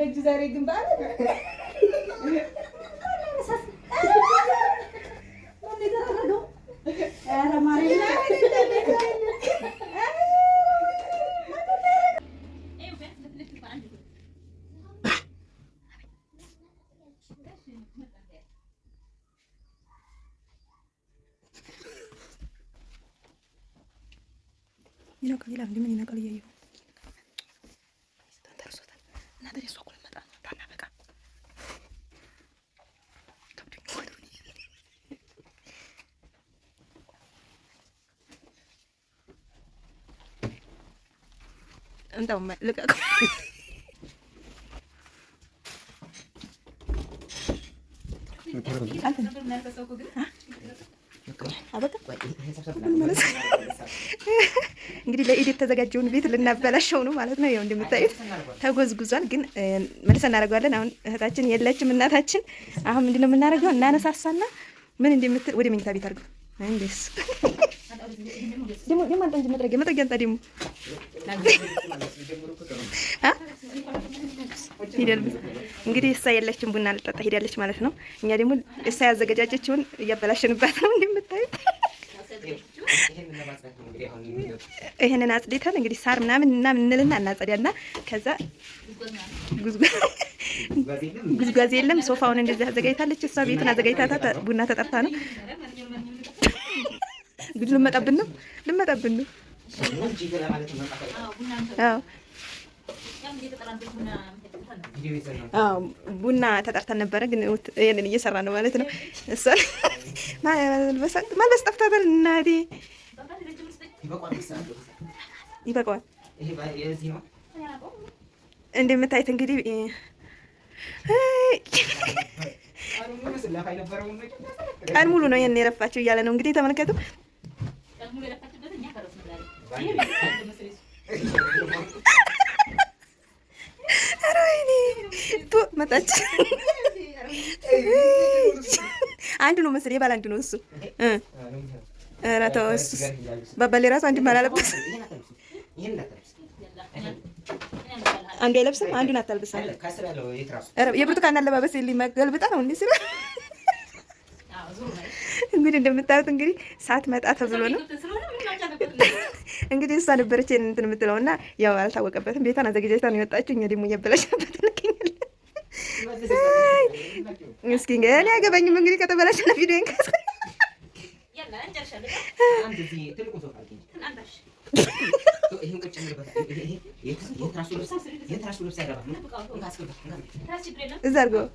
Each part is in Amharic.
አዘጋጁ ዛሬ ግን በዓል ይነቃል ይላል። ምን ይነቃል? እያየሁ ተንተርሶታል። እናንተ እሷ እኮ ልትመጣ ነው። ታናበቃ እንደው ልቀቅ። እንግዲህ ለኢድ የተዘጋጀውን ቤት ልናበላሸው ነው ማለት ነው። ያው እንደምታዩት ተጎዝጉዟል፣ ግን መልሰን እናደርገዋለን። አሁን እህታችን የለችም እናታችን። አሁን ምንድነው የምናደርገው? እናነሳሳና ምን እንደምትል ወደ መኝታ ቤት አድርገው እንዴስ ደግሞ ደግሞ አንተ እንጂ መጥረጊያ መጥረጊያ አንተ ደግሞ እንግዲህ እሷ የለችም፣ ቡና ልጠጣ ሄዳለች ማለት ነው። እኛ ደግሞ እሷ ያዘገጃጀችውን እያበላሸንባት ነው እንደምታዩት። ይሄንን አጽድተን እንግዲህ ሳር ምናምን ምናምን እንልና እናጸዳና ከዛ ጉዝጓዝ የለም። ሶፋውን እንደዚህ አዘጋጅታለች እሷ ቤቱን አዘጋጅታታ ቡና ተጠርታ ነው። እንግዲህ ልመጣብን ነው ልመጣብን ነው። አዎ ቡና ተጠርተን ነበረ፣ ግን ይሄንን እየሰራ ነው ማለት ነው። እሷ ማልበስ ጠፍታታል። እናቴ ይበቃዋል። እንደምታዩት እንግዲህ ቀን ሙሉ ነው ይሄን የረፋችው እያለ ነው እንግዲህ ተመልከቱ። ኧረ ወይኔ ቱ መጣች። አንዱ ነው መሰለኝ የባለ አንዱ ነው እሱ። ኧረ ተው እሱስ ባባሌ ራሱ አንድም አላለበስም። አንዱ አይለብስም፣ አንዱን አታልብስም። የብርቱካን አለባበስ ገልብጣ ነው እንዲህ ስለ እንግዲህ እንደምታዩት እንግዲህ ሳትመጣ ተብሎ ነው እንግዲህ እሷ ነበረች እንትን የምትለው እና ያው አልታወቀበትም። ቤቷን አዘገጃጅታ ነው የወጣችው። እኛ ደግሞ እያበላሸበት እንገኛለን። እስኪ እኔ አያገባኝም እንግዲህ ከተበላሸና ቪዲዮ ከስ እዛ አድርገው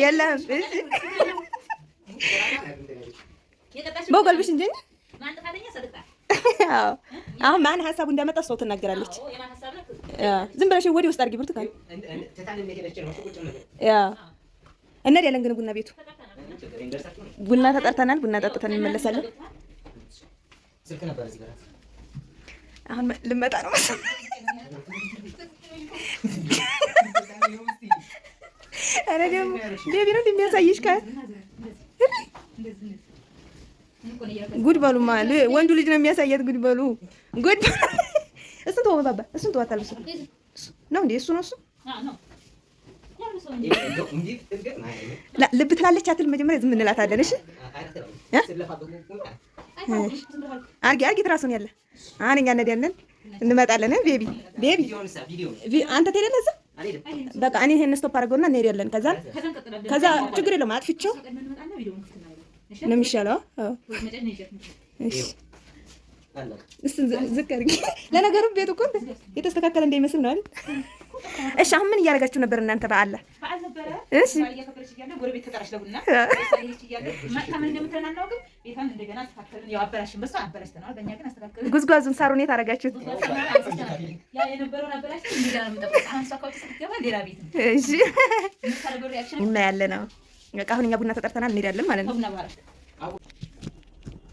የለም በጎልብሽ እንጂ አሁን ማን ሀሳቡ እንዳመጣ ሰው ትናገራለች። ዝም ብለሽ ወዲህ ውስጥ አድርጊ ብርቱካን። እንሄዳለን ግን ቡና ቤቱ ቡና ተጠርተናል። ቡና ጠጥተን እንመለሳለን። አሁን ልመጣ ነው። ኧረ ደግሞ ቤቢ ነው የሚያሳይሽ ጉድ በሉማ ወንዱ ልጅ ነው የሚያሳያት። ጉድ በሉ ጉድ። እሱን ተወው ባባ፣ እሱን ተወው፣ አታልብሱ ነው እንዴ? እሱ ነው እሱ። ልብ ትላለች አትል። መጀመሪያ ዝም እንላታለን። እሺ አርጊ አርጊ፣ ትራሱን ያለ አሁን እኛ እንሄዳለን፣ እንመጣለን። ቤቢ ቤቢ አንተ ትሄዳለህ እዛ። በቃ እኔ ይሄን stop አድርገውና እንሄዳለን። ከዛ ከዛ ችግር የለውም አጥፍቼው ነው የሚሻለው። እሱን ዝቅ አድርጊ። ለነገሩ ቤቱ እኮ የተስተካከለ እንዳይመስል ነው አይደል? እሺ አሁን ምን እያደረጋችሁ ነበር እናንተ? በዓል እሺ፣ ጉዝጓዙን ሳሩን የት አደረጋችሁት? እሺ እና ያለ ነው በቃ አሁን እኛ ቡና ተጠርተናል እንሄዳለን ማለት ነው።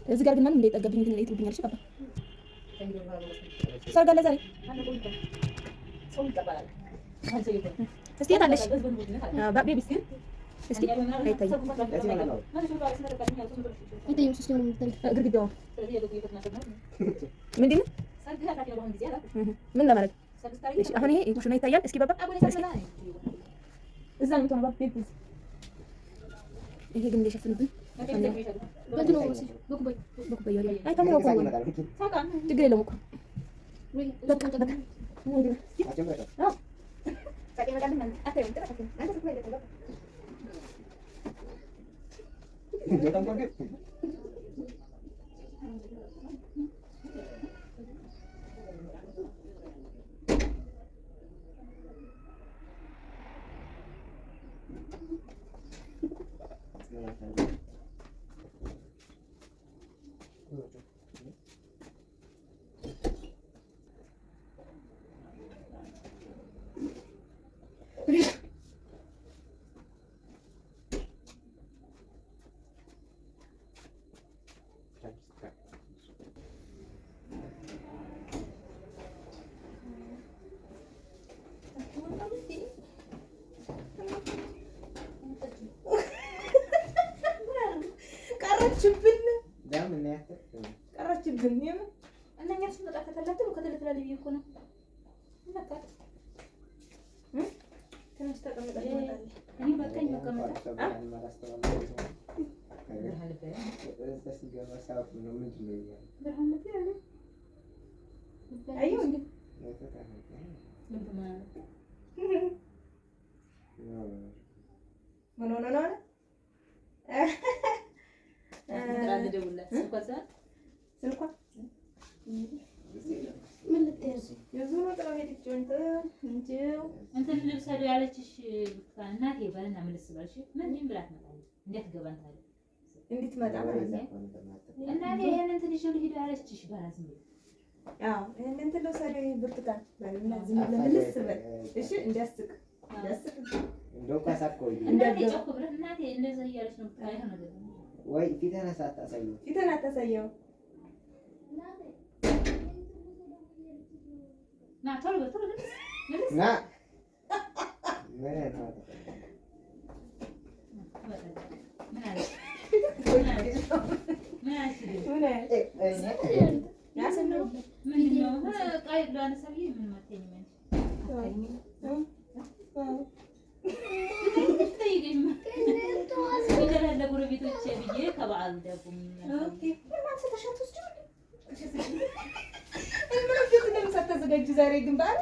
እዚህ ጋር ግን ማንም እንዳይጠገብኝ ግን ይጥሩብኛል። እሺ ባባ ሰርግ አለ ዛሬ። እስቲ የት አለሽ ቤቢ? እስኪ አይታይም፣ አይታይም። ግድግዳው ምንድን ነው? ምን ለማለት እሺ፣ አሁን ይሄ ኩሽና ይታያል። እስኪ ባባ እዛ ነው የምትሆነው። ባባ ይሄ ግን እንደሸፍንብን በኩባያ አይ ካሜራው እኮ ችግር የለውም እኮ በቃ በቃ ቀረችብን ቀረችብን። እና እኛ ስንመጣ ከተላትሉ ከተለትላል ብዬ እኮ ነው። ትንሽ ተቀምጣ ትመጣለች። እኔ በቃኝ መቀመጥ። አየሁ እንዴ ምን ሆኖ ነው አለ ስልኳ እንትን ልብሰዱ ያለችሽ እናቴ በልና ምልስ በልሽ ምን ብላ ትመጣለች? እንዴት ገባን ታዲያ እንድትመጣ ማለት ነው። እናቴ ይሄን እንትን ይዤ ልሂድ ያለችሽ በላ ዝም ብሎ አዎ ይሄን እንትን ልውሰደው፣ ይሄ ብርቱካን በልና ዝም ብለህ ምልስ በል እሺ። እንዲያስቅ እንዲያስቅ እናቴ ጮክ ብለህ እናቴ እንደዚያ እያለች ነው ብታይ ነገር ወይ ፊትህን አታሳየው፣ ፊትህን አታሳየው። ና ቶሎ በል ቶሎ በል ምልስ ና ምን አለች? ምን አለች? ምንድን ነው ዕቃ ላነሳ ብዬ ምን አትይኝም አንቺ ትጠይቀኝ ይገላል ለጎረቤቶቼ ብዬ ከበዓሉ ዳቦ ሳታዘጋጅ ዛሬ ግን በዓል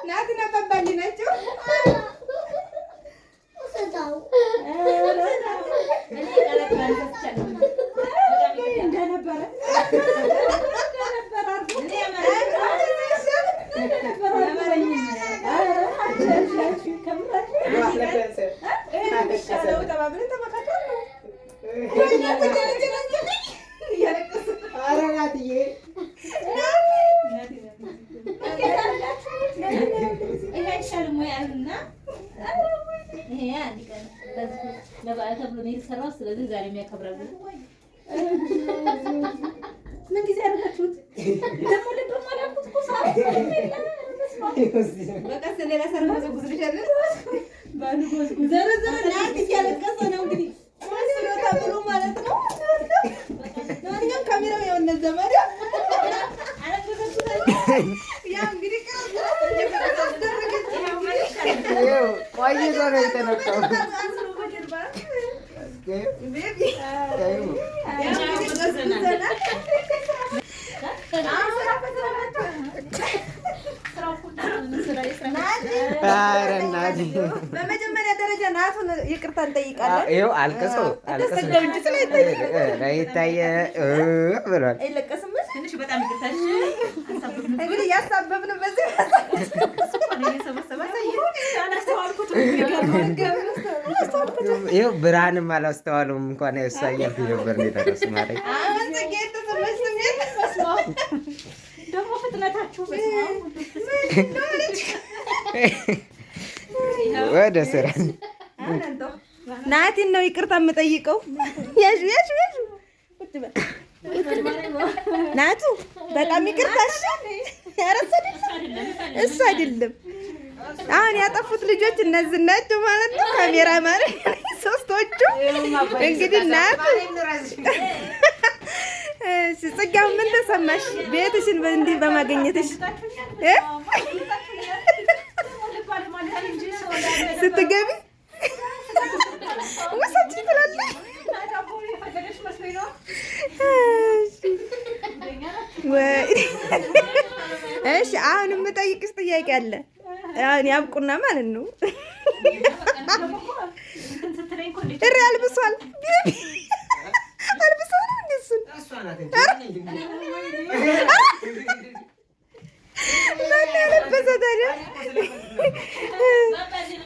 ናትና ባባሊ ናቸው። እንደነበረ ተባብለን ተመካከርን ነው። ኧረ ናትዬ ይሄ አይሻልም ወይ አሉና፣ ይሄ አንድ ቀን ለበዓል ተብሎ ነው የተሰራው። ስለዚህ ዛሬ የሚያከብራሉ። ምን ጊዜ አደረጋችሁት? ደግሞ ልብም አላልኩት እኮ ሰዓት በቃ ሌላ ሰር መዘጉዝልሻለን። ዘረ ዘረ ናት እያለቀሰ ነው እንግዲህ ስሎ ተብሎ ማለት ነው። ለማንኛውም ካሜራው ያው እነዛ ማለት ያ እንግዲህ ቆይቶ ነው የተነካው። ኧረ እናቴ በመጀመሪያ ደረጃ ናቱን ይቅርታ እንጠይቃለን። ይኸው አልቅሶ አልቅሶ ይታየ ብሏል። አይለቀስም። ትንሽ በጣም ይቅርታሽ እንግዲህ ያሳበብን በዚህ ይኸው ብርሃንም አላስተዋለውም እንኳን እሷ እያልኩኝ ነበር። እንዴት አደረሱ ማረኝ። አሁን ጽጌ የተሰማሽ ስሜት ደግሞ ፍጥነታችሁ ወደ ስራ ናቲን ነው ይቅርታ የምጠይቀው። ያዥ ያዥ ያዥ ቁጭ በል ናቱ። በጣም ይቅርታሽ። ኧረ እሱ አይደለም እሱ አይደለም። አሁን ያጠፉት ልጆች እነዚህ ናቸው ማለት ነው። ካሜራ ማለት ሶስቶቹ እንግዲህ ናቱ። እሺ ጽጌው ምን ተሰማሽ ቤትሽን እንዲህ በማግኘትሽ? ስትገቢ ውሰጂ ትላለች። እሺ አሁን የምጠይቅሽ ጥያቄ አለ። አሁን ያብቁና ማለት ነው። እሪ አልብሷል፣ baby አልብሷል ነው እንዴ? እሱን ማን ያለበሰ ታዲያ?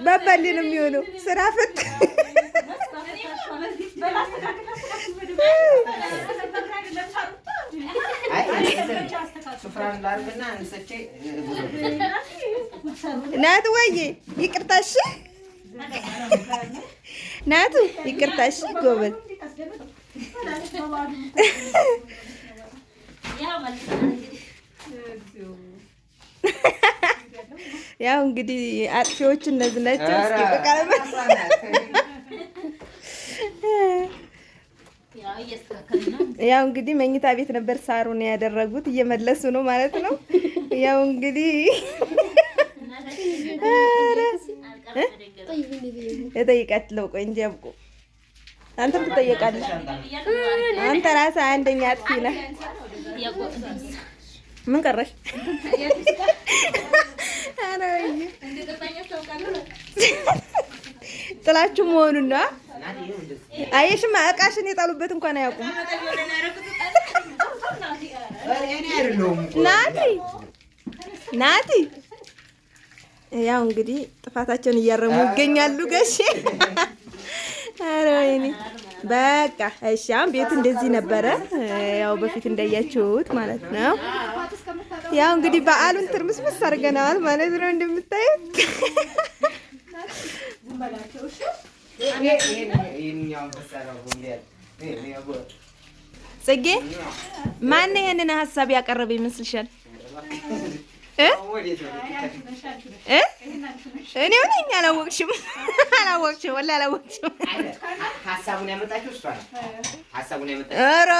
ባባሌ ነው የሚሆነው። ስራ ፈት ናቱ ወይ ይቅርታሽ፣ ናቱ ይቅርታሽ፣ ጎበዝ። ያው እንግዲህ አጥፊዎቹ እነዚህ ናቸው። እስኪ በቃ ያው እንግዲህ መኝታ ቤት ነበር ሳሩን ያደረጉት፣ እየመለሱ ነው ማለት ነው። ያው እንግዲህ እጠይቃለሁ። ቆይ እንጂ ያብቁ። አንተም ትጠየቃለህ። አንተ ራስህ አንደኛ አጥፊ ነህ። ምን ቀረሽ? ኧረ ወይዬ ጥላችሁ መሆኑን ነው። አየሽማ እቃሽን የጣሉበት እንኳን አያውቁም። ናቲ ናቲ ያው እንግዲህ ጥፋታቸውን እያረሙ ይገኛሉ። ገሼ ኧረ ወይኔ በቃ እሺ። አሁን ቤቱ እንደዚህ ነበረ፣ ያው በፊት እንዳያችሁት ማለት ነው። ያው እንግዲህ በዓሉን ትርምስምስ አድርገነዋል ማለት ነው እንደምታዩት። ጽጌ ማን ይሄንን ሀሳብ ያቀረበ ይመስልሻል? እኔው ነኝ። አላወቅሽም፣ አላወቅሽም፣ ወላሂ አላወቅሽም። ሀሳቡን ያመጣችው እሷ ናት። ሀሳቡን ያመጣችው ኧረ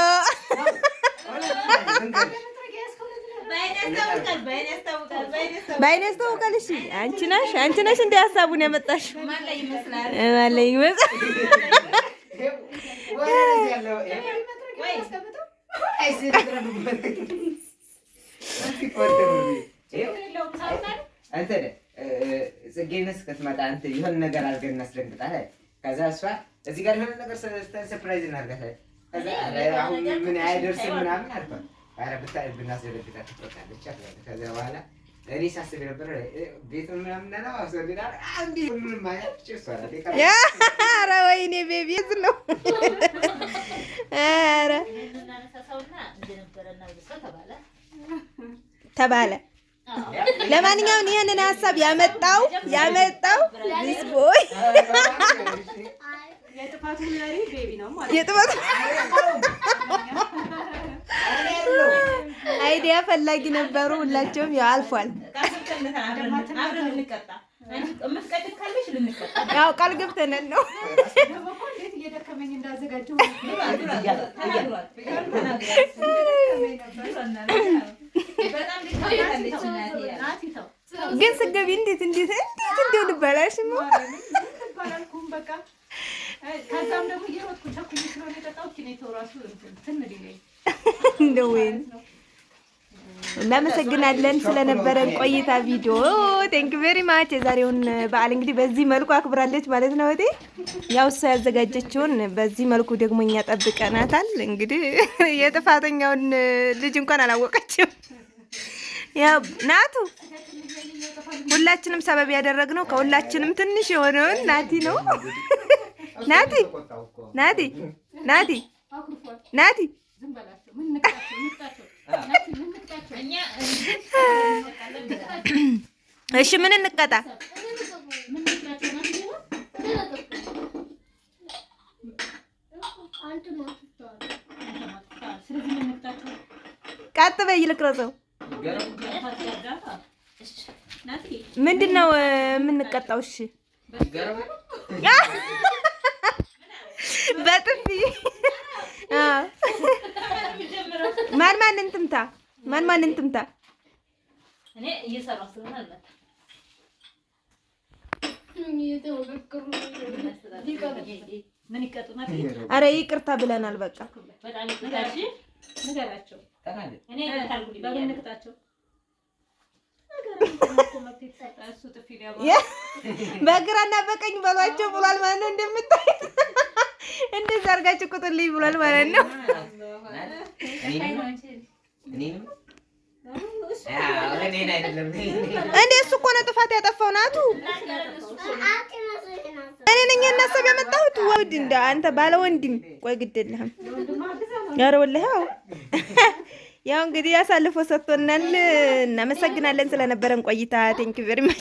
በዓይን ያስታውቃል። እሺ አንቺ ነሽ፣ አንቺ ነሽ እንደ ሀሳቡን ያመጣሽው። ማን ላይ ይመስላል? እንትን ጽጌን እስክትመጣ እንትን የሆነ ነገር አድርገን እናስደንግጣለን። ከዛ እሷ እዚህ ጋር የሆነ ነገር surprise እናድርጋታለን። ከዛ አሁን ምን አይደርስም ምናምን አልኳት። ኧረ ብናስደነግጣት ትቆጣለች አልኳት። ከዛ በኋላ እኔ ሳስብ የነበረ ቤቱን ምናምን ሁሉንም አያች እሷ ናት የቀረችው። ኧረ ወይኔ baby ነው። ኧረ ተባለ። ለማንኛውም ይህንን ሀሳብ ያመጣው this boy የጥፋቱ መሪ baby ነው ማለት የጥፋቱ idea ፈላጊ ነበሩ። ሁላቸውም ያው አልፏል። ያው ቃል ገብተናል ነው። ደግሞ እኮ እንዴት እየደከመኝ እንዳዘጋጀው ግን ስገቢ እንዴት እንዴት እንዴት እንደው ልበላሽ ነው። ባላልኩም በቃ ከዛም ደግሞ እየሮጥኩ ቸኩዬ ስለሆነ የጠጣሁት ኪኔቶ ራሱ እንትን ሊለኝ እንደው ወይኔ እናመሰግናለን ስለነበረን ቆይታ ቪዲዮ thank very much። የዛሬውን በዓል እንግዲህ በዚህ መልኩ አክብራለች ማለት ነው እህቴ። ያው እሷ ያዘጋጀችውን በዚህ መልኩ ደግሞ እኛ ጠብቀናታል። እንግዲህ የጥፋተኛውን ልጅ እንኳን አላወቀችም። ያው ናቱ ሁላችንም ሰበብ ያደረግነው ከሁላችንም ትንሽ የሆነውን ናቲ ነው። ናቲ ናቲ ናቲ ናቲ ዝም በላቸው። ምን ንቅጣቸው? ንቅጣቸው ናቲ፣ ምን ንቅጣቸው? እሺ ምን እንቀጣ? ምን ንቅጣቸው? ናቲ አንተ ማጥፋት አንተ ቀጥ በይ ልቅረጸው። ምንድን ነው የምንቀጣው? እሺ በጥፊ ማን ማንን ትምታ? ማን ማንን ትምታ? እኔ እየሰራሁ ስለሆነ አልመታም። ምን ይቀጡ? ኧረ ይቅርታ ብለናል። በቃ በጣም ይቅርታ። እሺ ንገራቸው። እኔ ይቅርታ አድርጉልኝ በምን ብያለሁ። ንቅጣቸው? እሱ ጥፊ ሊያባ በግራና በቀኝ በሏቸው ብሏል ማለት ነው። እንደምታዩት እንደዛ አድርጋችሁ ቁጥልኝ ብሏል ማለት ነው። እኔንም እኔን አይደለም እንዴ እሱ እኮ ነው ጥፋት ያጠፋው ናቱ። እኔ ነኝ እናሰብ ያመጣሁት። ወድ እንደ አንተ ባለ ወንድም ቆይ ግድ የለህም። ኧረ ወላሂ አዎ። ያው እንግዲህ አሳልፎ ሰጥቶናል። እናመሰግናለን ስለነበረን ቆይታ። Thank you very much።